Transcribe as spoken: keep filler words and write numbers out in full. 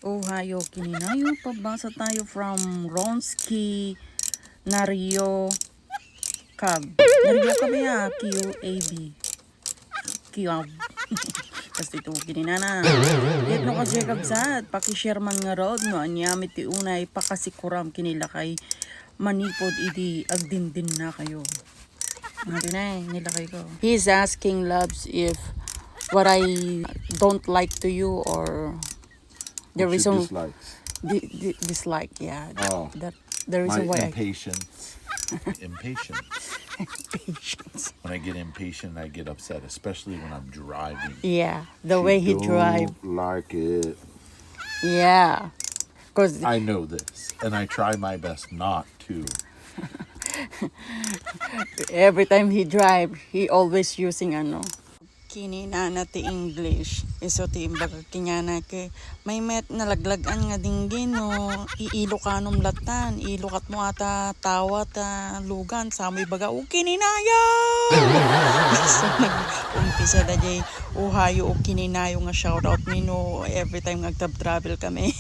Ohio, kininayo. Pabasa tayo from Ronski Nario Cab. Nario Cab ya, Q A B. Q A B. Basta ito, kininana. Ket no kadi, kabsat, paki-share man ngarud no ania met ti unay pakasikuram ken ni lakay manipud idi agdindinna kayo. Nga dinay, nilakay ko. He's asking, loves, if what I don't like to you or the What's your reason dislikes? Di- di- dislike, yeah. Oh. That the reason My why impatience. Impatience. Patience. When I get impatient, I get upset, especially when I'm driving. Yeah, the She way he don't drive. Like it. Yeah, because I know this, and I try my best not to. Every time he drive, he always using ano. Kininana ti English. Isu ti imbaga kaniana ket, "Maymet, nalaglag-an nga dinggen no iilokanom lattan. Ilokatmo ata tawa ta lugan." Samo ibaga, "O, kininayo!" So, nag-umpisa da jay Ohio, o kininayo nga shoutout mi no every time nga agtab-travel kami.